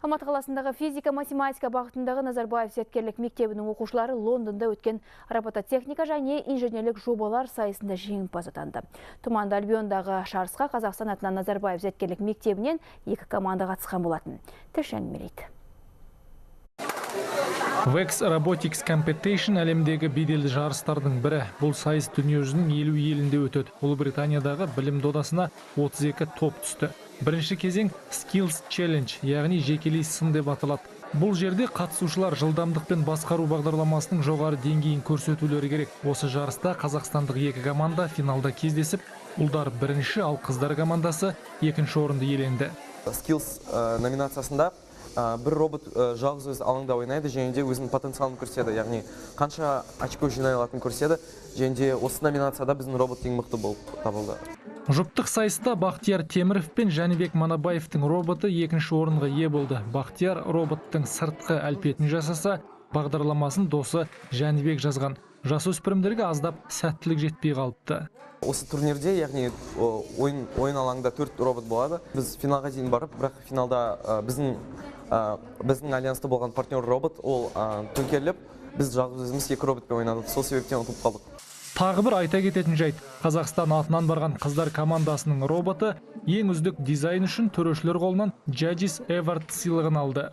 Алматы қаласындағы физика-математика бағытындағы Назарбаев зияткерлік мектебінің оқушылары Лондонда өткен робототехника және инженерлік жобалар сайысында жеңімпаз атанды. Тұманды Альбиондағы жарысқа Қазақстан атынан Назарбаев зияткерлік мектебінен екі команда қатысқан болатын. Тілші әңгімелейді. VEX Robotics Competition әлемдегі беделді жарыстардың бірі. Бұл сайыс дүниежүзінің 50 елінде өтеді. Ұлыбританиядағы білім додасына 32 топ түсті. Бірінші кезең Skills Challenge, яғни жекелей сын деп аталады. Бұл жерде қатысушылар жылдамдықпен басқару бағдарламасының жоғары деңгейін көрсетулері керек. Осы жарыста қазақстандық екі команда финалда кездесіп, ұлдар бірінші, ал қыздар командасы екінші орынды иеленді. Skills номинациясында бір робот жалғыз өзі алаңда ойнайды және де өзінің потенциалын көрсетеді, яғни қанша очко жинай алатынын көрсетеді, және де осы номинацияда біздің робот ең мықты болып табылды. Жұптық сайыста Бақтияр Теміров пен Жәнібек Манабаевтың роботы екінші орынға ие болды. Бақтияр роботтың сыртқы әлпетін жасаса, бағдарламасын досы Жәнібек жазған. Жасөспірімдерге аздап сәттілік жетпей қалыпты. Осы турнирде, яғни ойын алаңында 4 робот болады. Біз финалға дейін барып, бірақ финалда біздің альянста болған партнер робот, ол төңкеріліп, біз жалғыз өзіміз екі роботпен ойнадық. Сол себептен ұтылып қалдық. Тағы бір айта кететін жайт, Қазақстан атынан барған қыздар командасының роботы ең үздік дизайн үшін төрешілер қолынан Judges Award сыйлығын алды.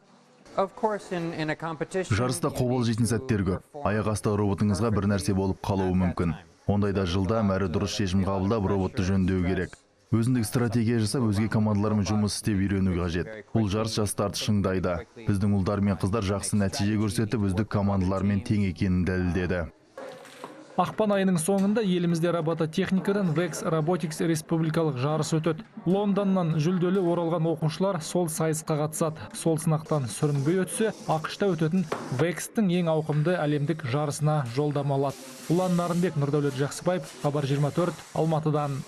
Жарыста қобалжитын сәттер көп. Аяқ асты роботыңызға бір нәрсе болып қалуы мүмкін. Ондайда жылдам әрі дұрыс шешім қабылдап роботты жөндеу керек. Өзіндік стратегия жасап, өзге командалармен жұмыс істеп үйрену қажет. Бұл жарыс жастарды шыңдайды. Біздің ұлдар мен қыздар жақсы нәтиже көрсетіп, үздік командалармен тең екенін дәлелдеді. Ақпан айының соңында елімізде робототехникадан VEX Robotics республикалық жарыс өтеді. Лондоннан жүлделі оралған оқушылар сол сайысқа қатысады. Сол сынақтан сүрінбей өтсе, АҚШ-та өтетін VEX-тің ең ауқымды әлемдік жарысына жолдама алады. Ұлан Нарынбек, Нұрдәулет Жақсыбаев, Хабар 24, Алматыдан.